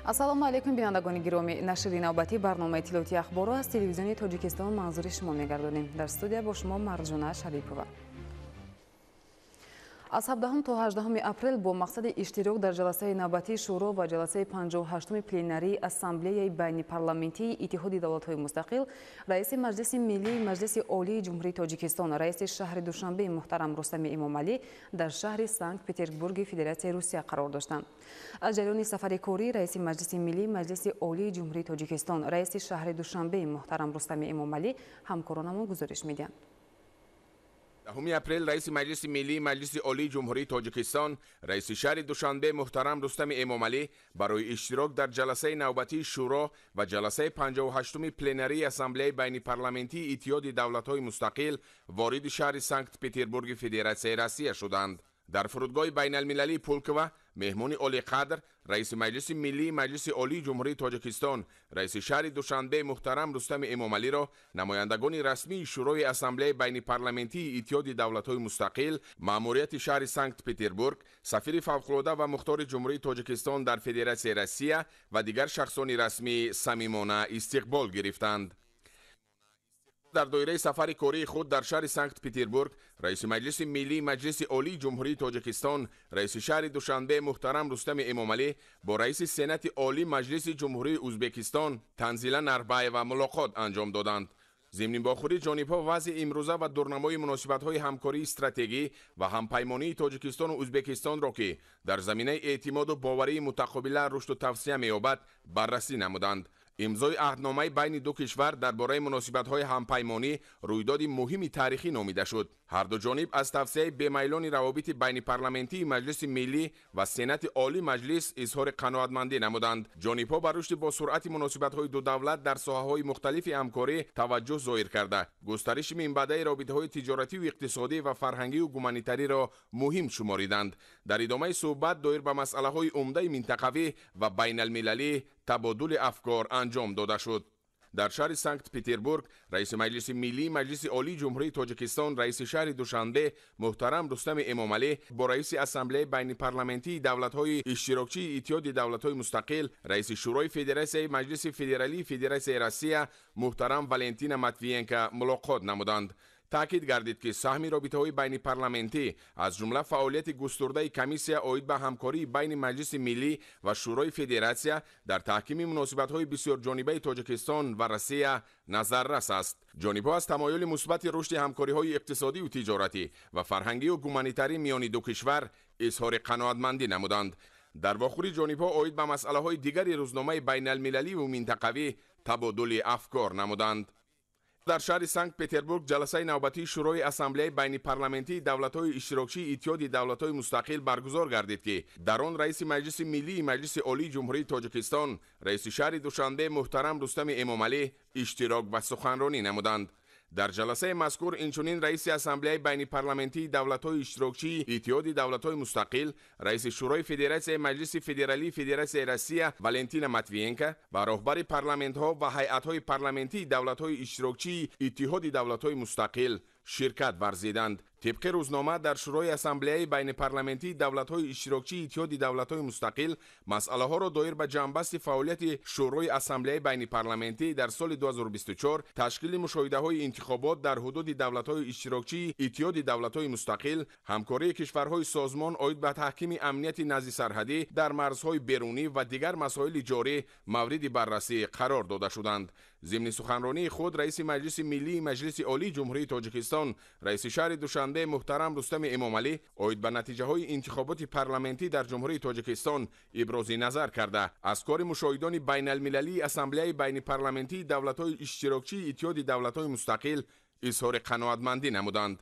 Ассалому алайкум, бинандагони гиромӣ. Нашри навбатии барномаи иттилоотии ахборро аз телевизиони Тоҷикистон манзури шумо мегардонем. Дар студия бо шумо Марҷона Шарипова. Аз 17 то 18 апрел бо мақсади иштирок дар ҷаласаи навбатии Шӯро ва ҷаласаи 58-уми пленарии Ассамблеяи байнипарламентии Иттиҳоди давлатҳои мустақил раиси Маҷлиси Миллии Маҷлиси Олии Ҷумҳурии Тоҷикистон, раиси шаҳри Душанбе муҳтарам Рустами Эмомалӣ дар шаҳри Санкт-Петербурги Федератсияи Русия қарор доштанд. Аз ҷараёни сафари корӣ раиси Маҷлиси Миллии Маҷлиси Олии Ҷумҳурии Тоҷикистон, раиси шаҳри Душанбе муҳтарам Рустами Эмомалӣ ҳамкоронамон гузориш медиҳанд. 10 апрел раиси Маҷлиси Миллии Маҷлиси Олии Ҷумҳурии Тоҷикистон, раиси шаҳри Душанбе муҳтарам Рустами Эмомалӣ барои иштирок дар ҷаласаи навбатии Шӯро ва ҷаласаи 58-уми пленарии Ассамблеяи байнипарламентии Иттиҳоди давлатҳои мустақил вориди шаҳри Санкт-Петербурги Федератсияи Россия шуданд. Дар фурудгоҳи байналмилалии Пулково меҳмони олиқадр, раиси Маҷлиси Миллии Маҷлиси Олии Ҷумҳурии Тоҷикистон, раиси шаҳри Душанбе муҳтарам Рустами Эмомалиро намояндагони расмии Шӯрои Ассамблеяи байнипарламентии Иттиҳоди давлатҳои мустақил, маъмурияти шаҳри Санкт-Петербург, сафири фавқулода ва мухтори Ҷумҳурии Тоҷикистон дар Федератсияи Россия ва дигар шахсони расмӣ самимона истиқбол гирифтанд. Дар доираи сафари кории худ дар шаҳри Санкт-Петербург раиси Маҷлиси Миллии Маҷлиси Олии Ҷумҳурии Тоҷикистон, раиси шаҳри Душанбе муҳтарам Рустами Эмомалӣ бо раиси Сенати Олии Маҷлиси Ҷумҳурии Ӯзбекистон Танзила Нарбаева мулоқот анҷом доданд. Зимни бохӯрӣ ҷонибҳо вазъи имрӯза ва дурнамои муносибатҳои ҳамкории стратегӣ ва ҳампаймонии Тоҷикистону Ӯзбекистонро, ки дар заминаи эътимоду боварии мутақобила рушду тавсия меёбад, баррасӣ намуданд. Имзои аҳдномаи байни ду кишвар дар бораи муносибатҳои ҳампаймонӣ рӯйдоди муҳими таърихӣ номида шуд. Ҳар ду ҷониб аз тавсияи бемайлони равобити байнипарламентии Маҷлиси Миллӣ ва Сенати Олии Маҷлис изҳори қаноатмандӣ намуданд. Ҷонибҳо ба рушди босуръати муносибатҳои ду давлат дар соҳаҳои мухталифи ҳамкорӣ таваҷҷӯҳ зоҳир карда, густариши минбаъдаи робитаҳои тиҷоративу иқтисодӣ ва фарҳангию гуманитариро муҳим шумориданд. Дар идомаи суҳбат доир ба масъалаҳои умдаи минтақавӣ ва байналмилалӣ табодули афкор анҷом дода шуд. Дар шаҳри Санкт-Петербург раиси Маҷлиси Миллии Маҷлиси Олии Ҷумҳурии Тоҷикистон, раиси шаҳри Душанбе муҳтарам Рустами Эмомалӣ бо раиси Ассамблеяи байнипарламентии давлатҳои иштирокчии Иттиҳоди давлатҳои мустақил, раиси Шӯрои Федератсияи Маҷлиси Федералии Федератсияи Россия муҳтарам Валентина Матвиенко мулоқот намуданд. Таъкид гардид, ки саҳми робитаҳои байнипарламентӣ, аз ҷумла фаъолияти густурдаи комиссия оид ба ҳамкории байни Маҷлиси Миллӣ ва Шӯрои Федератсия дар таҳкими муносибатҳои бисёрҷонибаи Тоҷикистон ва Россия назаррас аст. Ҷонибҳо аз тамоюли мусбати рушди ҳамкориҳои иқтисодию тиҷоратӣ ва фарҳангию гуманитарӣ миёни ду кишвар изҳори қаноатмандӣ намуданд. Дар вохӯри ҷонибҳо оид ба масъалаҳои дигари рӯзномаи байналмилаливу минтақавӣ табодули афкор намуданд. Дар шаҳри Санкт-Петербург ҷаласаи навбатии Шӯрои Ассамблеяи байнипарламентии давлатҳои иштирокчии Иттиҳоди давлатҳои мустақил баргузор гардид, ки дар он раиси Маҷлиси Миллии Маҷлиси Олии Ҷумҳурии Тоҷикистон, раиси шаҳри Душанбе муҳтарам Рустами Эмомалӣ иштирок ва суханронӣ намуданд. Дар ҷаласаи мазкур инчунин раиси Ассамблеяи байнипарламентии давлатҳои иштирокчии Иттиҳоди давлатҳои мустақил, раиси Шӯрои Федератсияи Маҷлиси Федералии Федератсияи Россия Валентина Матвиенко ва роҳбари парламентҳо ва ҳайатҳои парламентии давлатҳои иштирокчии Иттиҳоди давлатҳои мустақил ширкат варзиданд. Тибқи рӯзнома, дар Шӯрои Ассамблеяи байнипарламентии давлатҳои иштирокчии Иттиҳоди давлатҳои мустақил масъалаҳоро доир ба ҷамъбасти фаъолияти Шӯрои Ассамблеяи байнипарламентӣ дар соли 2024, ташкили мушоҳидаҳои интихобот дар ҳудуди давлатҳои иштирокчии Иттиҳоди давлатҳои мустақил, ҳамкории кишварҳои созмон оид ба таҳкими амнияти наздисарҳадӣ дар марзҳои берунӣ ва дигар масоили ҷорӣ мавриди баррасӣ қарор дода шуданд. Зимни суханронии худ раиси Маҷлиси Миллии Маҷлиси Олии Ҷумҳурии Тоҷикистон, раиси шаҳри Душанбе муҳтарам Рустами Эмомалӣ оид ба натиҷаҳои интихоботи парламентӣ дар Ҷумҳурии Тоҷикистон ибрози назар карда, аз кори мушоҳидони байналмилалии Ассамблеяи байнипарламентии давлатҳои иштирокчии Иттиҳоди давлатҳои мустақил изҳори қаноатмандӣ намуданд.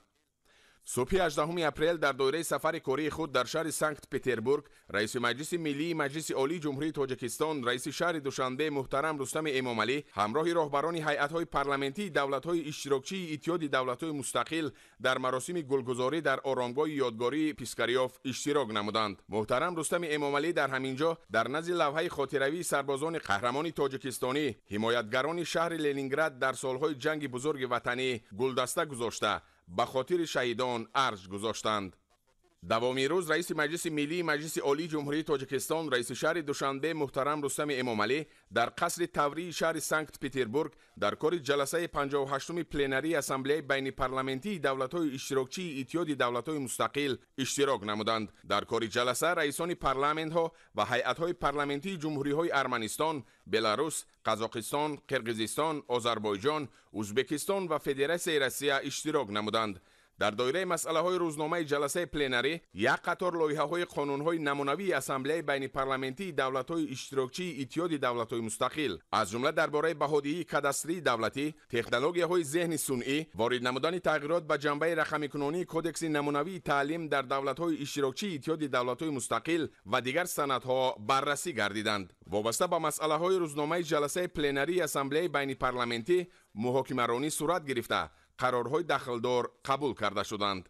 Субҳи 18 апрел дар доираи сафари кории худ дар шаҳри Санкт-Петербург раиси Маҷлиси Миллии Маҷлиси Олии Ҷумҳурии Тоҷикистон, раиси шаҳри Душанбе муҳтарам Рустами Эмомалӣ ҳамроҳи роҳбарони ҳайатҳои парламентии давлатҳои иштирокчии Иттиҳоди давлатҳои мустақил дар маросими гулгузорӣ дар оромгоҳи ёдгории Пискарёв иштирок намуданд. Муҳтарам Рустами Эмомалӣ дар ҳамин ҷо дар назди лавҳаи хотиравии сарбозони қаҳрамони тоҷикистонӣ, ҳимоятгарони шаҳри Ленинград дар солҳои ҷанги бузурги ватанӣ гулдаста гузошта, ба хотири шаҳидон арҷ гузоштанд. Давоми рӯз раиси Маҷлиси Миллии Маҷлиси Олии Ҷумҳурии Тоҷикистон, раиси шаҳри Душанбе муҳтарам Рустами Эмомалӣ дар қасри Таврии шаҳри Санкт-Петербург дар кори ҷаласаи 58-уми пленарии Ассамблеяи байнипарламентии давлатҳои иштирокчии Иттиҳоди давлатҳои мустақил иштирок намуданд. Дар кори ҷаласа раисони парламентҳо ва ҳайатҳои парламентии ҷумҳуриҳои Арманистон, Беларус, Қазоқистон, Қирғизистон, Озарбойҷон, Ӯзбекистон ва Федератсияи Россия иштирок намуданд. Дар доираи масъалаҳои рӯзномаи ҷаласаи пленарӣ як қатор лоиҳаҳои қонунҳои намунавии Ассамблеяи байнипарламентии давлатҳои иштирокчии Иттиҳоди давлатҳои мустақил, аз ҷумла дар бораи баҳодиҳии кадастрии давлатӣ, технологияҳои зеҳни сунъӣ, ворид намудани тағйирот ба ҷанбаи рақамикунонии кодекси намунавии таълим дар давлатҳои иштирокчии Иттиҳоди давлатҳои мустақил ва дигар санадҳо баррасӣ гардиданд. Вобаста ба масъалаҳои рӯзномаи ҷаласаи пленарии Ассамблеяи байнипарламентӣ муҳокимаронӣ сурат гирифта, қарорҳои дахлдор қабул карда шуданд.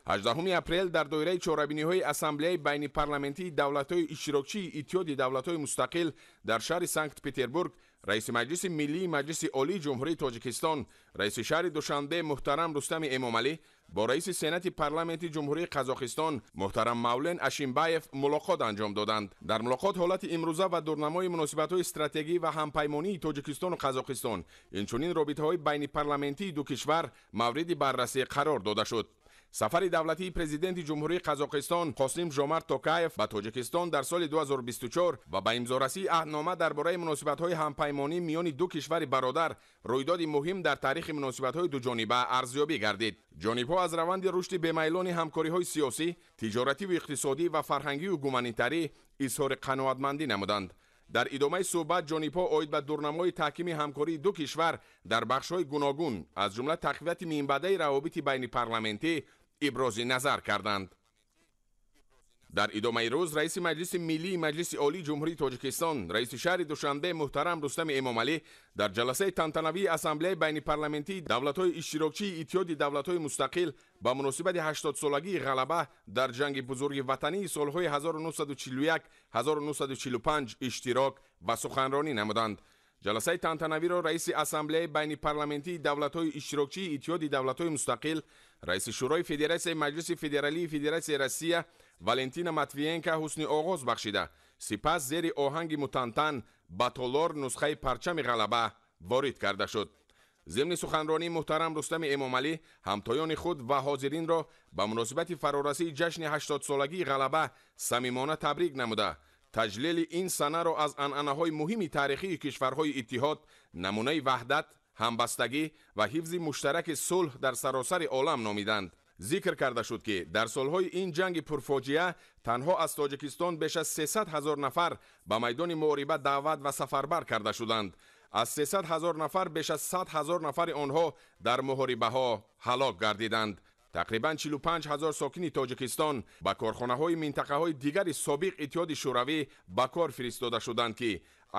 18 апрел дар доираи чорабиниҳои Ассамблеяи байнипарламентии давлатҳои иштирокчии Иттиҳоди давлатҳои мустақил дар шаҳри Санкт-Петербург раиси Маҷлиси Миллии Маҷлиси Олии Ҷумҳурии Тоҷикистон, раиси шаҳри Душанбе муҳтарам Рустами Эмомалӣ бо раиси Сенати парламенти Ҷумҳурии Қазоқистон муҳтарам Мавлен Ашимбаев мулоқот анҷом доданд. Дар мулоқот ҳолати имрӯза ва дурнамои муносибатҳои стратегӣ ва ҳампаймонии Тоҷикистону Қазоқистон, инчунин робитаҳои байнипарламентии ду кишвар мавриди баррасӣ қарор дода шуд. Сафари давлатии президенти Ҷумҳурии Қазоқистон Қосим Жомарт Токаев ба Тоҷикистон дар соли 2024 ва ба имзорасии аҳднома дар бораи муносибатҳои ҳампаймонӣ миёни ду кишвари бародар рӯйдоди муҳим дар таърихи муносибатҳои дуҷониба арзёбӣ гардид. Ҷонибҳо аз раванди рушди бемайлони ҳамкориҳои сиёсӣ, тиҷоративу иқтисодӣ ва фарҳангию гуманитарӣ изҳори қаноатмандӣ намуданд. Дар идомаи суҳбат ҷонибҳо оид ба дурнамои таҳкими ҳамкории ду кишвар дар бахшҳои гуногун, аз ҷумла тақвияти минбаъдаи равобити байнипарламентӣ ибрози назар карданд. Дар идомаи рӯз раиси Маҷлиси Миллии Маҷлиси Олии Ҷумҳурии Тоҷикистон, раиси шаҳри Душанбе муҳтарам Рустами Эмомалӣ дар ҷаласаи тантанавии Ассамблеяи байнипарламентии давлатҳои иштирокчии Иттиҳоди давлатҳои мустақил ба муносибати 80-солагии ғалаба дар ҷанги бузурги ватании солҳои 1941-1945 иштирок ва суханронӣ намуданд. Ҷаласаи тантанавиро раиси Ассамблеяи байнипарламентии давлатҳои иштирокчии Иттиҳоди давлатҳои мустақил, раиси Шӯрои Федератсияи Маҷлиси Федералии Федератсияи Россия Валентина Матвиенко ҳусни оғоз бахшида, сипас зери оҳанги мутантан ба толор нусхаи парчами ғалаба ворид карда шуд. Зимни суханронии муҳтарам Рустами Эмомалӣ ҳамтоёни худ ва ҳозиринро ба муносибати фарорасии ҷашни 80-солагии ғалаба самимона табрик намуда, таҷлили ин санаро аз анъанаҳои муҳими таърихии кишварҳои иттиҳод, намунаи ваҳдат, ҳамбастагӣ ва ҳифзи муштараки сулҳ дар саросари олам номиданд. Зикр карда шуд, ки дар солҳои ин ҷанги пурфоҷиа танҳо аз Тоҷикистон беш аз 300 ҳазор нафар ба майдони муҳориба даъват ва сафарбар карда шуданд. Аз 300 ҳазор нафар беш аз 100 ҳазор нафари онҳо дар муҳорибаҳо ҳалок гардиданд. Тақрибан 45 ҳазор сокини Тоҷикистон ба корхонаҳои минтақаҳои дигари собиқ Иттиҳоди Шӯравӣ ба кор фиристода шуданд, ки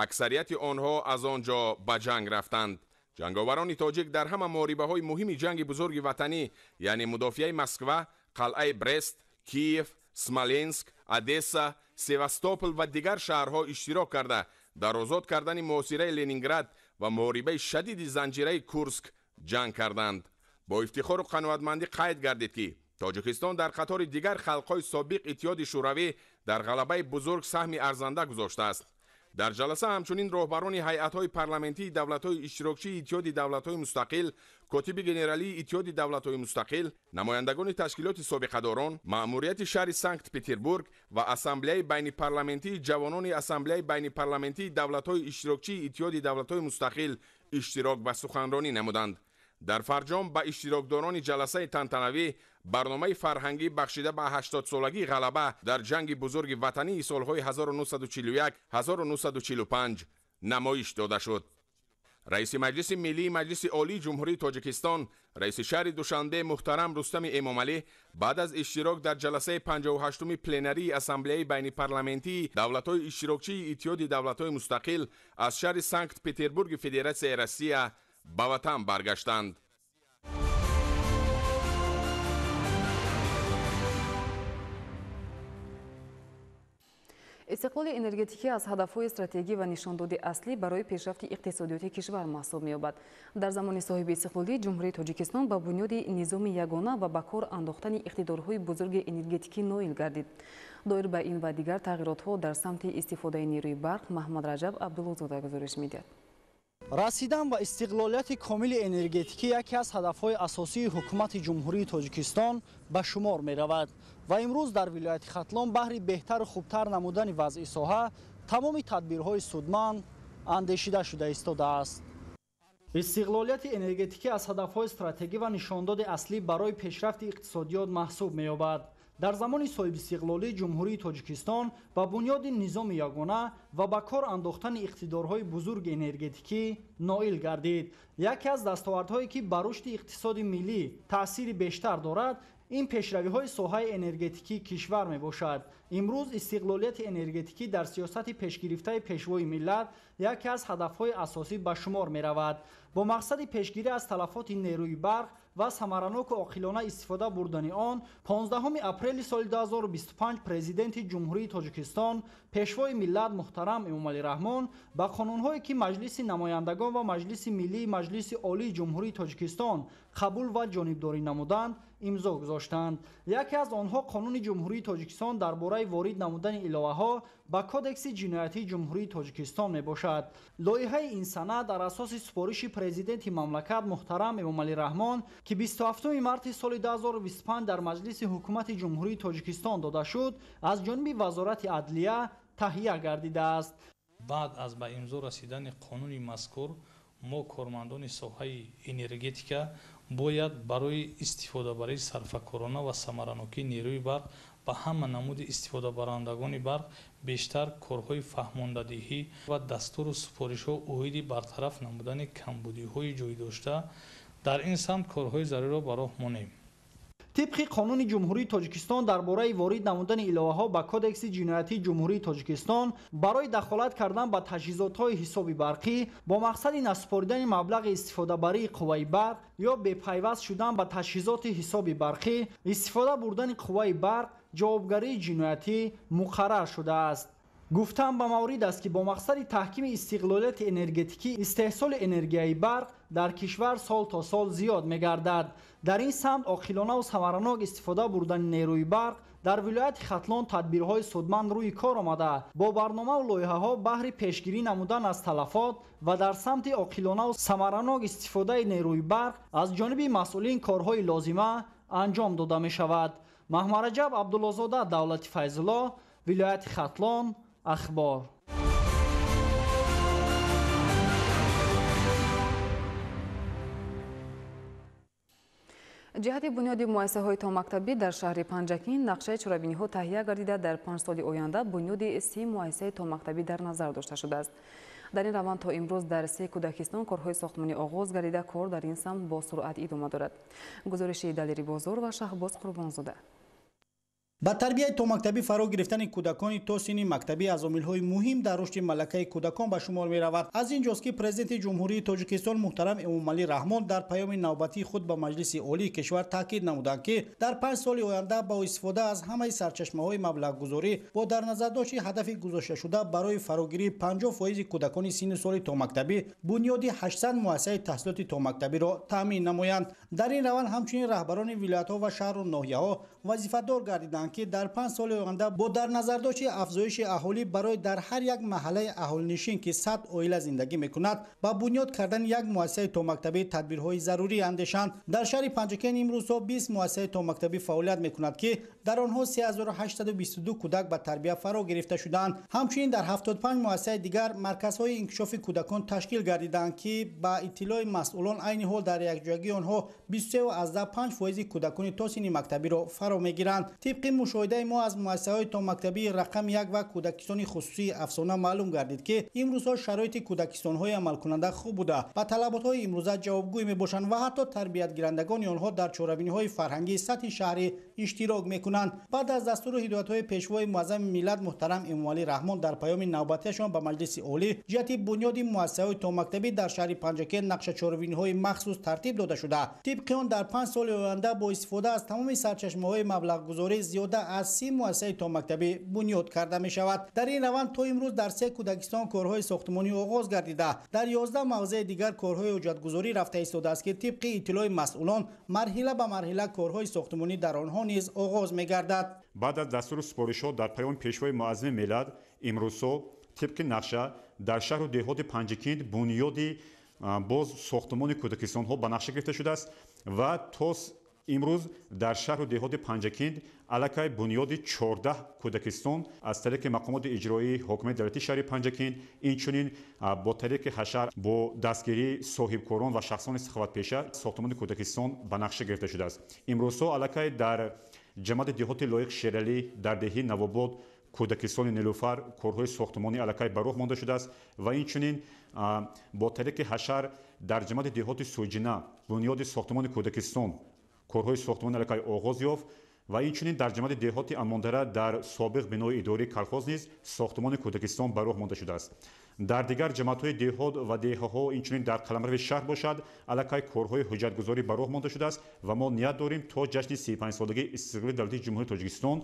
аксарияти онҳо аз он ҷо ба ҷанг рафтанд. Ҷанговарони тоҷик дар ҳама муҳорибаҳои муҳими ҷанги бузурги ватанӣ, яъне мудофиаи Москва, қалъаи Брест, Киев, Смоленск, Одесса, Севастопол ва дигар шаҳрҳо иштирок карда, дар озод кардани муҳосираи Ленинград ва муҳорибаи шадиди занҷираи Курск ҷанг карданд. Бо ифтихору қаноатмандӣ қайд гардид, ки Тоҷикистон дар қатори дигар халқҳои собиқ Иттиҳоди Шӯравӣ дар ғалабаи бузург саҳми арзанда гузоштааст. Дар ҷаласа ҳамчунин роҳбарони ҳайатҳои парламентии давлатҳои иштирокчии Иттиҳоди давлатҳои мустақил, котиби генералии Иттиҳоди давлатҳои мустақил, намояндагони ташкилоти собиқадорон, маъмурияти шаҳри Санкт-Петербург ва Ассамблеяи байнипарламентии ҷавонони Ассамблеяи байнипарламентии давлатҳои иштирокчии Иттиҳоди давлатҳои мустақил иштирок ва суханронӣ намуданд. Дар фарҷом ба иштирокдорони ҷаласаи тантанавӣ барномаи фарҳангӣ бахшида ба 80-солагии ғалаба дар ҷанги бузурги ватании солҳои 1941-1945 намоиш дода шуд. Раиси Маҷлиси Миллии Маҷлиси Олии Ҷумҳурии Тоҷикистон, раиси шаҳри Душанбе муҳтарам Рустами Эмомалӣ баъд аз иштирок дар ҷаласаи 58-уми пленарии Ассамблеяи байнипарламентии давлатҳои иштирокчии Иттиҳоди давлатҳои мустақил аз шаҳри Санкт-Петербурги Федератсияи Россия ба ватан баргаштанд. Истиқлоли энергетикӣ аз ҳадафҳои стратегӣ ва нишондоди аслӣ барои пешрафти иқтисодиёти кишвар маҳсуб меёбад. Дар замони соҳиби истиқлолӣ Ҷумҳурии Тоҷикистон ба бунёди низоми ягона ва ба кор андохтани иқтидорҳои бузурги энергетикӣ ноил гардид. Доир ба ин ва дигар тағйиротҳо дар самти истифодаи нерӯи барқ Маҳмад Раҷаб Абдуллозода гузориш медиҳад. Расидан ба истиқлолияти комили энергетикӣ яке аз ҳадафҳои асосии ҳукумати Ҷумҳурии Тоҷикистон ба шумор меравад ва имрӯз дар вилояти Хатлон баҳри беҳтару хубтар намудани вазъи соҳа тамоми тадбирҳои судманд андешида шуда истодааст. Истиқлолияти энергетикӣ аз ҳадафҳои стратегӣ ва нишондоди аслӣ барои пешрафти иқтисодиёт маҳсуб меёбад. Дар замони соҳибистиқлолии Ҷумҳурии Тоҷикистон ба бунёди низоми ягона ва ба кор андохтани иқтидорҳои бузурги энергетикӣ ноил гардид. Яке аз дастовардҳое ки ба рушди иқтисоди миллӣ таъсири бештар дорад, ин пешравиҳои соҳаи энергетикии кишвар мебошад. Имрӯз истиқлолияти энергетикӣ дар сиёсати пешгирифтаи пешвои миллат яке аз ҳадафҳои асосӣ ба шумор меравад. Бо мақсади пешгирӣ аз талафоти нерӯи барқ ва самараноку оқилона истифода бурдани он, 15 апрели соли 2025 Президенти Ҷумҳурии Тоҷикистон, пешвои миллат муҳтарам Эмомалӣ Раҳмон ба қонунҳое ки Маҷлиси намояндагон ва Маҷлиси миллии Маҷлиси Олии Ҷумҳурии Тоҷикистон қабул ва ҷонибдорӣ намуданд, имзо гузоштанд. Яке аз онҳо Қонуни Ҷумҳурии Тоҷикистон дар бораи ворид намудани иловаҳо ба Кодекси ҷиноятии Ҷумҳурии Тоҷикистон мебошад. Лоиҳаи ин санад дар асоси супориши Президенти мамлакат муҳтарам Эмомалӣ Раҳмон, ки 27 марти соли 2025 дар Маҷлиси ҳукумати Ҷумҳурии Тоҷикистон дода шуд, аз ҷониби Вазорати адлия таҳия гардидааст. Баъд аз ба имзо расидани қонуни мазкур мо кормандони соҳаи энергетика бояд барои истифодабарии сарфакорона ва самаранокии нерӯи барқ ба ҳама намуди истифодабарандагони барқ бештар корҳои фаҳмондадиҳӣ ва дастуру супоришҳо оиди бартараф намудани камбудиҳои ҷойдошта дар ин самт корҳои заруриро ба роҳ монем. Тибқи Қонуни Ҷумҳурии Тоҷикистон дар бораи ворид намудани иловаҳо ба Кодекси ҷиноятии Ҷумҳурии Тоҷикистон барои дахолат кардан ба таҷҳизотҳои ҳисоби барқӣ бо мақсади насупоридани маблағи истифодабарии қувваи барқ ё бепайваст шудан ба таҷҳизоти ҳисоби барқӣ, истифода бурдани қувваи барқ ҷавобгарии ҷиноятӣ муқаррар шудааст. Гуфтан ба маврид аст, ки бо мақсади таҳкими истиқлолияти энергетикӣ истеҳсоли энергияи барқ дар кишвар сол то сол зиёд мегардад. Дар ин самт оқилонаву самаранок истифода бурдани нерӯи барқ дар вилояти Хатлон тадбирҳои судманд рӯи кор омада, бо барномаву лоиҳаҳо баҳри пешгирӣ намудан аз талафот ва дар самти оқилонаву самаранок истифодаи нерӯи барқ аз ҷониби масъулин корҳои лозима анҷом дода мешавад. Маҳмараҷаб Абдуллозода, Давлати Файзулло, вилояти Хатлон, Ахбор. Ҷиҳати бунёди муассисаҳои томактабӣ дар шаҳри Панҷакент нақшаи чорабиниҳо таҳия гардида, дар 5 соли оянда бунёди 30 муассисаи томактабӣ дар назар дошта шудааст. Дар ин раванд то имрӯз дар 3 кӯдакистон корҳои сохтмонӣ оғоз гардида, кор дар ин самт бо суръат идома дорад. Гузориши Далери Бозор ва Шаҳбоз Қурбонзода. Ба тарбияи томактабӣ фаро гирифтани кӯдакони то синни мактабӣ аз омилҳои муҳим дар рушди малакаи кӯдакон ба шумор меравад. Аз ин ҷост, ки Президенти Ҷумҳурии Тоҷикистон муҳтарам Эмомалӣ Раҳмон дар паёми навбатии худ ба Маҷлиси Олии кишвар таъкид намуданд, ки дар 5 соли оянда бо истифода аз ҳамаи сарчашмаҳои маблағгузорӣ бо дар назардошти ҳадафи гузошташуда барои фарогирии 50% кӯдакони синни соли томактабӣ бунёди 800 муассисаи таҳсилоти томактабиро таъмин намоянд. Дар ин раванд ҳамчунин раҳбарони вилоятҳо ва шаҳру ноҳияҳо вазифадор гардиданд, ки дар 5 соли оянда бо дар назардошти афзоиши аҳолӣ барои дар ҳар як маҳаллаи аҳолинишин, ки 100 оила зиндагӣ мекунад, ба бунёд кардани як муассисаи томактабӣ тадбирҳои зарурӣ андешанд. Дар шаҳри Панҷакент имрӯзҳо 20 муассисаи томактабӣ фаъолият мекунад, ки дар онҳо 3822 кӯдак ба тарбия фаро гирифта шудаанд. Ҳамчунин дар 75 муассисаи дигар марказҳои инкишофи кӯдакон ташкил гардидаанд, ки ба иттилои масъулон айни ҳол дар якҷоягии онҳо 23,5% кӯдакони то синни мактабиро фаро мегиранд. Тибқи мушоҳидаи мо аз муассисаҳои томактабии рақами 1 ва кӯдакистони хусусии Афсона маълум гардид, ки имрӯзҳо шароити кӯдакистонҳои амалкунанда хуб буда, ба талаботҳои имрӯза ҷавобгӯй мебошанд ва ҳатто тарбиятгирандагони онҳо дар чорабиниҳои фарҳангии сатҳи шаҳрӣ иштирок мекунанд. Баъд аз дастуру ҳидоятҳои Пешвои муаззами миллат муҳтарам Эмомалӣ Раҳмон дар паёми навбатиашон ба Маҷлиси Олӣ ҷиҳати бунёди муассисаҳои томактабӣ дар шаҳри Панҷакент нақшачорабиниҳои махсус тартиб дода шуда. Тибқи он дар 5 соли оянда бо истифода аз тамоми сарчашмаҳои маблағгузорӣ зиёда аз 30 муассисаи томактабӣ бунёд карда мешавад. Дар ин раванд то имрӯз дар 3 кӯдакистон корҳои сохтмонӣ оғоз гардида, дар 11 мавзеи дигар корҳои ҳуҷҷатгузорӣ рафта истодааст, ки тибқи иттилои масъулон марҳила ба марҳила корҳои сохтмонӣ дар онҳо низ оғоз мегардад. Баъд аз дастуру супоришҳо дар паёми Пешвои муаззами миллат имрӯзҳо тибқи нақша дар шаҳру деҳоти Панҷакент бунёди боз сохтмони кӯдакистонҳо ба нақша гирифта шудааст ва то имрӯз дар шаҳру деҳоти Панҷакент аллакай бунёди 14 кӯдакистон аз тариқи мақомоти иҷроии ҳокимияти давлатии шаҳри Панҷакент, инчунин бо тариқи ҳашар бо дастгирии соҳибкорон ва шахсони саховатпеша сохтмони кӯдакистон ба нақша гирифта шудааст. Имрӯзҳо аллакай дар ҷамоати деҳоти Лоиқ Шералӣ дар деҳи Навобод кӯдакистони Нилуфар корҳои сохтмонӣ аллакай ба роҳ монда шудааст ва инчунин бо тариқи ҳашар дар ҷамоати деҳоти Суҷина бунёди сохтмони кӯдакистон корҳои сохтмонӣ аллакай оғоз ёфт ва инчунин дар ҷамоати деҳоти Амондара дар собиқ бинои идории колхоз низ сохтмони кӯдакистон ба роҳ монда шудааст. Дар дигар ҷамоатҳои деҳот ва деҳаҳо, инчунин дар қаламрави шаҳр бошад, аллакай корҳои ҳуҷҷатгузорӣ ба роҳ монда шудааст ва мо ният дорем то ҷашни 35-солагии истиқлоли давлатии Ҷумҳурии Тоҷикистон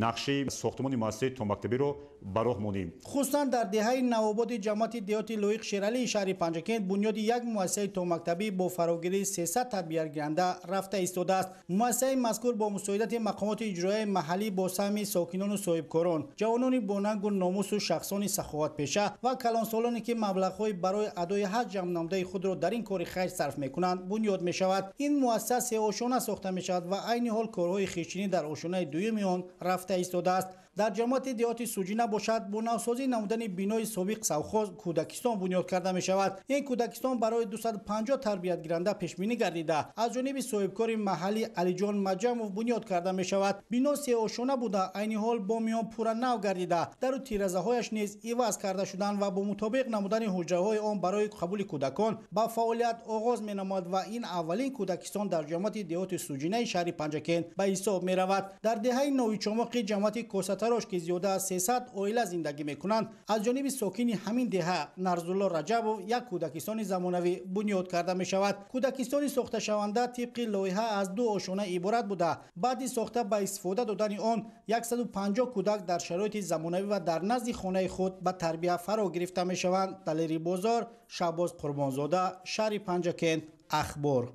нақшаи сохтмони муассисаи томактабиро ба роҳ монем. Хусусан дар деҳаи Навободи ҷамоати деҳоти Лоиқ Шералии шаҳри Панҷакент бунёди як муассисаи томактабӣ бо фарогирии 300 тарбиятгиранда рафта истодааст. Муассисаи мазкур бо мусоидати мақомоти иҷроияи маҳаллӣ бо саҳми сокинону соҳибкорон, ҷавонони бонангу номусу шахсони саховатпеша ва калонсолоне ки маблағҳои барои адои ҳаҷ ҷамънамудаи худро дар ин кори хайр сарф мекунанд бунёд мешавад. Ин муассиса сеошона сохта мешавад ва айни ҳол корҳои хишчинӣ дар ошонаи дуюми он рафта истодааст. Дар ҷамоати деҳоти Суҷина бошад, бо навсозӣ намудани бинои собиқ совхоз кӯдакистон бунёд карда мешавад. Ин кӯдакистон барои 250 тарбиятгиранда пешбинӣ гардида, аз ҷониби соҳибкори маҳаллӣ Алиҷон Маҷамов бунёд карда мешавад. Бино сеошона буда, айни ҳол боми он пурра нав гардида, дару тиразаҳояш низ иваз карда шуданд ва бо мутобиқ намудани ҳуҷраҳои он барои қабули кӯдакон ба фаъолият оғоз менамояд ва ин аввалин кӯдакистон дар ҷамоати деҳоти Суҷинаи шаҳри Панҷакент ба ҳисоб меравад. Дар деҳаи Новичомоқи ҷамоати Косатарош ки зиёда аз 300 оила зиндагӣ мекунанд, аз ҷониби сокини ҳамин деҳа Нарзулло Раҷабов як кӯдакистони замонавӣ бунёд карда мешавад. Кӯдакистони сохташаванда тибқи лоиҳа аз 2 ошона иборат буда, баъди сохта ба истифода додани он 150 кӯдак дар шароити замонавӣ ва дар назди хонаи худ ба тарбия фаро гирифта мешаванд. Далери Бозор, Шаҳбоз Қурбонзода, шаҳри Панҷакент, Ахбор.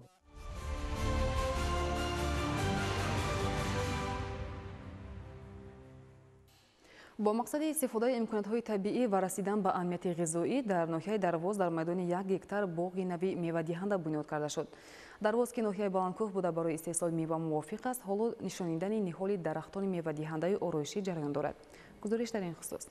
Бо мақсади истифодаи имкониятҳои табиӣ ва расидан ба амнияти ғизоӣ дар ноҳияи Дарвоз дар майдони 1 гектар боғи нави мевадиҳанда бунёд карда шуд. Дарвоз, ки ноҳияи Баландкӯҳ буда барои истеҳсоли мева мувофиқ аст, ҳоло нишонидани ниҳоли дарахтони мевадиҳандаи ороишӣ ҷараён дорад. Гузориш дар ин хусус.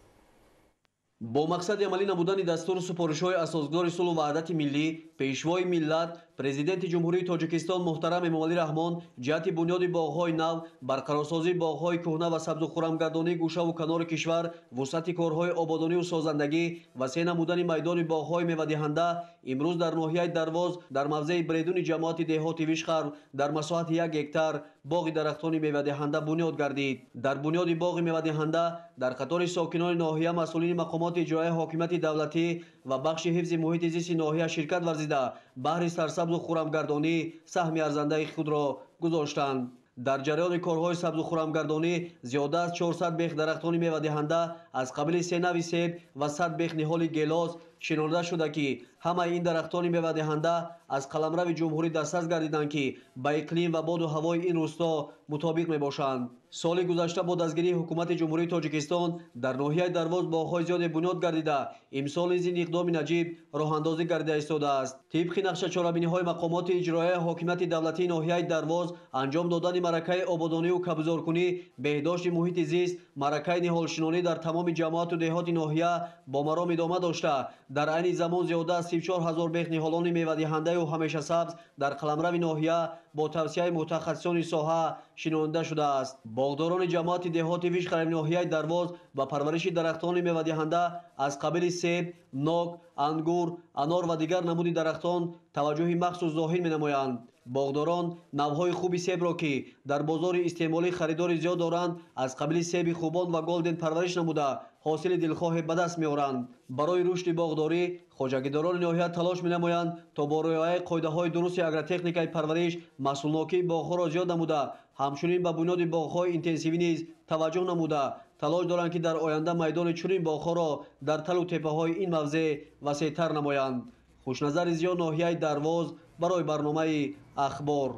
Бо мақсади амалӣ намудани дастуру супоришҳои асосгузори сулҳу ваҳдати миллӣ, Пешвои миллат, Президенти Ҷумҳурии Тоҷикистон муҳтарам Эмомалӣ Раҳмон ҷиҳати бунёди боғҳои нав, барқарорсозии боғҳои кӯҳна ва сабзу хуррамгардонии гӯшаву канори кишвар, вусъати корҳои ободониву созандагӣ ва се намудани майдони боғҳои мевадиҳанда имрӯз дар ноҳияи Дарвоз дар мавзеи Бредуни ҷамоати деҳоти Вишхарв дар масоҳати 1 гектар боғи дарахтони мевадиҳанда бунёд гардид. Дар бунёди боғи мевадиҳанда дар қатори сокинони ноҳия масъулини мақомоти иҷроияи ҳокимияти давлатӣ ва бахши ҳифзи муҳити зисти ноҳия ширкат варзида, баҳри сарсабзу хуррамгардонӣ саҳми арзандаи худро гузоштанд. Дар ҷараёни корҳои сабзу хуррамгардонӣ зиёда аз 400 бех дарахтони мевадиҳанда аз қабили 3 нави себ ва 100 бех ниҳоли гелос шинонда шуда ки ҳамаи ин дарахтони мевадиҳанда аз қаламрави ҷумҳурӣ дастрас гардиданд ки ба иқлим ва боду ҳавои ин рӯсто мутобиқ мебошанд. Соли гузашта бо дастгирии ҳукумати Ҷумҳурии Тоҷикистон дар ноҳияи Дарвоз боғҳои зиёде бунёд гардида, имсол низ ин иқдоми наҷиб роҳандозӣ гардида истодааст. Тибқи нақшачорабиниҳои мақомоти иҷроияи ҳокимияти давлатии ноҳияи Дарвоз анҷом додани маъракаи ободониву кабзоркунӣ, беҳдошти муҳити зист, маъракаи ниҳолшинонӣ дар тамоми ҷамоату деҳоти ноҳия бо маром идома дошта, дар айни замон зиёда аз 34 ҳазор бех ниҳолони мевадиҳандаю ҳамешасабз дар қаламрави ноҳия бо тавсияи мутахассисони соҳа шинонда шудааст. Боғдорони ҷамоати деҳоти Вишхарави ноҳияи Дарвоз ба парвариши дарахтони мевадиҳанда аз қабили себ, нок, ангур, анор ва дигар намуди дарахтон таваҷҷӯҳи махсус зоҳир менамоянд. Боғдорон навъҳои хуби себро, ки дар бозори истеъмолӣ харидори зиёд доранд, аз қабили себи хубон ва голден парвариш намуда, ҳосили дилхоҳе ба даст меоранд. Барои рушди боғдорӣ хоҷагидорони ноҳия талош менамоянд, то бо риояи қоидаҳои дурусти агротехникаи парвариш маҳсулнокии боғҳоро зиёд намуда, ҳамчунин ба бунёди боғҳои интенсивӣ низ таваҷҷӯҳ намуда, талош доранд, ки дар оянда майдони чунин боғҳоро дар талу теппаҳои ин мавзеъ васеътар намоянд. Хушназари Зиё, ноҳияи Дарвоз, барои барномаи Ахбор.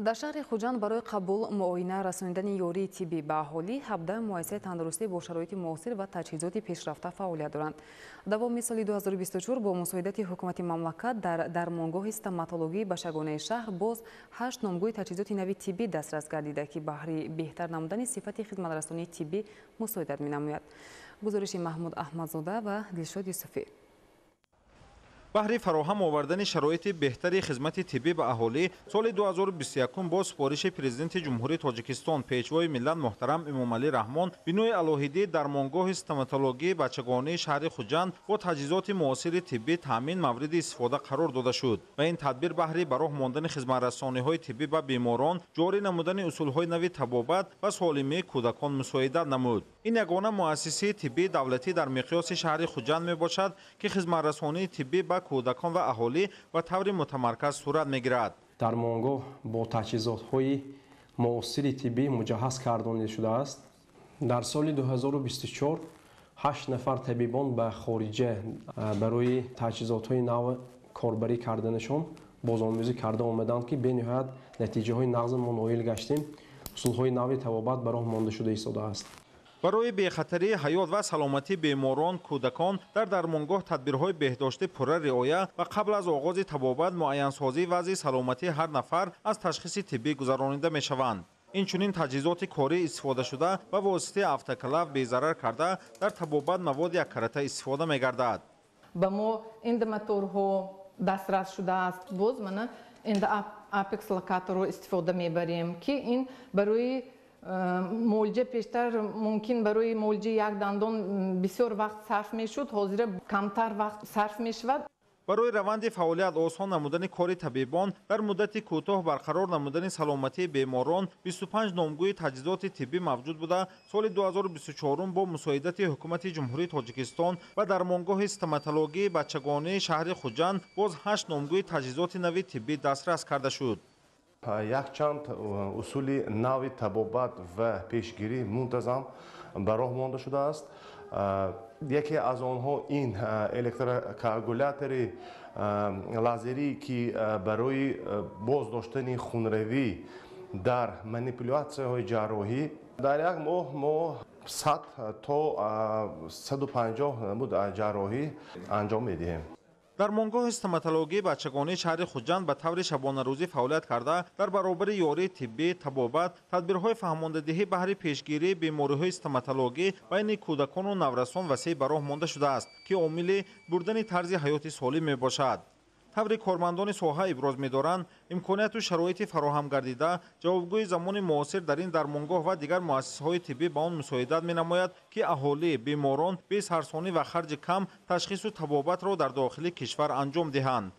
Дар шаҳри Хуҷанд барои қабул, муоина, расонидани ёрии тиббӣ ба аҳолӣ 17 муассисаи тандурустӣ бо шароити муосир ва таҷҳизоти пешрафта фаъолият доранд. Давоми соли 2024 бо мусоидати ҳукумати мамлакат дар дармонгоҳи стоматологии башагонаи шаҳр боз 8 номгӯи таҷҳизоти нави тиббӣ дастрас гардида, ки баҳри беҳтар намудани сифати хизматрасонии тиббӣ мусоидат менамояд. Гузориши Маҳмуд Аҳмадзода ва Дилшод Юсуфӣ. Баҳри фароҳам овардани шароити беҳтари хизмати тиббӣ ба аҳолӣ соли 2021 бо супориши Президенти Ҷумҳурии Тоҷикистон, Пешвои миллат муҳтарам Эмомалӣ Раҳмон бинои алоҳидии дармонгоҳи стоматологии бачагонии шаҳри Хуҷанд бо таҷҳизоти муосири тиббӣ таъмин мавриди истифода қарор дода шуд ва ин тадбир баҳри ба роҳ мондани хизматрасониҳои тиббӣ ба беморон, ҷорӣ намудани усулҳои нави табобат ва солимии кӯдакон мусоидат намуд. Ин ягона муассисаи тиббии давлатӣ дар миқёси шаҳри Хуҷанд мебошад, ки хизматрасонии тиббӣ ба кӯдакон ва аҳолӣ ба таври мутамарказ сурат мегирад. Дармонгоҳ бо таҷҳизотҳои муосири тиббӣ муҷаҳҳаз гардонида шудааст. Дар соли 2024 8 нафар табибон ба хориҷа барои таҷҳизотҳои нав корбарӣ карданашон бозомӯзӣ карда омаданд, ки бениҳоят натиҷаҳои нағзи мо ноил гаштем. Усулҳои нави табобат ба роҳ монда шуда истодааст. Барои бехатарии ҳаёт ва саломатии беморон, кӯдакон дар дармонгоҳ тадбирҳои беҳдоштӣ пурра риоя ва қабл аз оғози табобат муайянсозии вазъи саломатии ҳар нафар аз ташхиси тиббӣ гузаронида мешаванд. Инчунин таҷҳизоти корӣ истифодашуда ба воситаи автоклав безарар карда дар табобат маводи яккарата истифода мегардад. Ба мо эндомоторҳо дастрас шудааст. Боз мана эндоапекс локаторро истифода мебарем, ки ин барои муолиҷа пештар мумкин барои муолиҷаи як дандон бисёр вақт сарф мешуд, ҳозира камтар вақт сарф мешавад. Барои раванди фаъолият осон намудани кори табибон дар муддати кӯтоҳ барқарор намудани саломатии беморон 25 номгӯи таҷҳизоти тиббӣ мавҷуд буда, соли 2024 бо мусоидати ҳукумати Ҷумҳурии Тоҷикистон ва дармонгоҳи стоматологии бачагонии шаҳри Хуҷанд боз 8 номгӯи таҷҳизоти нави тиббӣ дастрас карда шуд. Якчанд усули нави табобат ва пешгирӣ мунтазам ба роҳ монда шудааст. Яке аз онҳо ин электрокоагулятори лазерӣ, ки барои боздоштани хунравӣ дар манипулятсияҳои ҷарроҳӣ дар як моҳ мо 100 то 150 намуд ҷарроҳӣ анҷом медиҳем. Дармонгоҳи стоматологии бачагонии шаҳри Хуҷанд ба таври шабонарӯзӣ фаъолият карда, дар баробари ёрии тиббӣ, табобат, тадбирҳои фаҳмондадиҳӣ баҳри пешгирии бемориҳои стоматологӣ байни кӯдакону наврасон васеъ ба роҳ монда шудааст, ки омили бурдани тарзи ҳаёти солим мебошад. Таври кормандони соҳа иброз медоранд, имконияту шароити фароҳам гардида ҷавобгӯи замони муосир дар ин дармонгоҳ ва дигар муассисаҳои тиббӣ ба он мусоидат менамояд, ки аҳолӣ, беморон бесарсонӣ ва харҷи кам ташхису табобатро дар дохили кишвар анҷом диҳанд.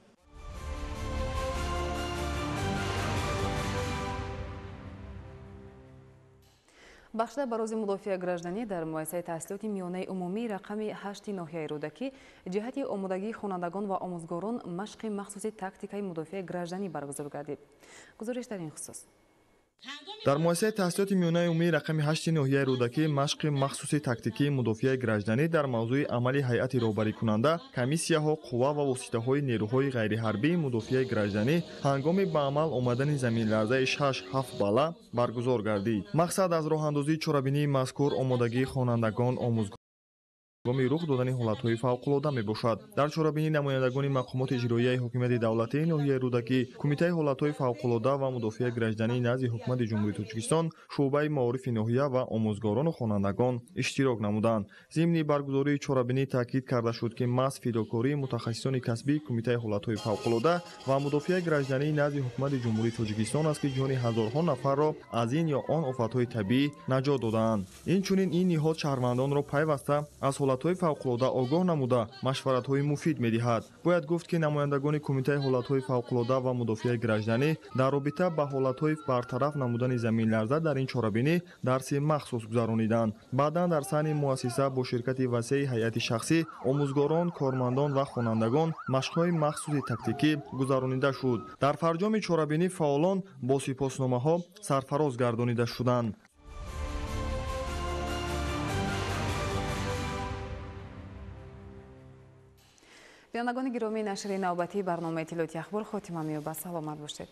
Бахшида ба рӯзи мудофиаи гражданӣ дар муассисаи таҳсилоти миёнаи умумии рақами 8 ноҳияи Рӯдакӣ ҷиҳати омодагии хонандагон ва омӯзгорон машқи махсуси тактикаи мудофиаи гражданӣ баргузор гардид. Гузориш дар ин хусус. Дар муассисаи таҳсилоти миёнаи умумии рақами 8 ноҳияи Рӯдакӣ машқи махсуси тактикии мудофиаи гражданӣ дар мавзӯи амали ҳайати роҳбарикунанда, комиссияҳо, қувва ва воситаҳои нерӯҳои ғайриҳарбии мудофиаи гражданӣ ҳангоми ба амал омадани заминларзаи 6-7 балла баргузор гардид. Мақсад аз роҳандозии чорабинии мазкур омодагии хонандагон, омӯзгорон Ҳангоми рух додани ҳолатҳои фавқулода мебошад. Дар чорабинӣ намояндагони мақомоти иҷроияи ҳокимияти давлатии ноҳияи Рӯдакӣ, Кумитаи ҳолатҳои фавқулода ва мудофиаи граждании назди Ҳукумати Ҷумҳурии Тоҷикистон, шӯъбаи маорифи ноҳия ва омӯзгорону хонандагон иштирок намуданд. Зимни баргузории чорабинӣ таъкид карда шуд, ки маҳз фидокории мутахассисони касбии Кумитаи ҳолатҳои фавқулода ва мудофиаи граждании назди Ҳукумати Ҷумҳурии Тоҷикистон аст, ки ҷони ҳазорҳо нафарро аз ин ё он офатҳои табиӣ наҷот додаанд. Инчунин ин ниҳод шаҳрвандонро пайваста аз ҳолатҳои фавқулода огоҳ намуда, машваратҳои муфид медиҳад. Бояд гуфт, ки намояндагони Кумитаи ҳолатҳои фавқулода ва мудофиаи гражданӣ дар робита ба ҳолатҳои бартараф намудани заминларза дар ин чорабинӣ дарси махсус гузарониданд. Баъдан дар саҳни муассиса бо ширкати васеи ҳайати шахсӣ, омӯзгорон, кормандон ва хонандагон машқҳои махсуси тактикӣ гузаронида шуд. Дар фарҷоми чорабинӣ фаъолон бо сипосномаҳо сарфароз гардонида шуданд. Бинандагони гиромӣ, нашри навбатии барномаи иттилоти ахбор хотима меёбад. Саломат бошед.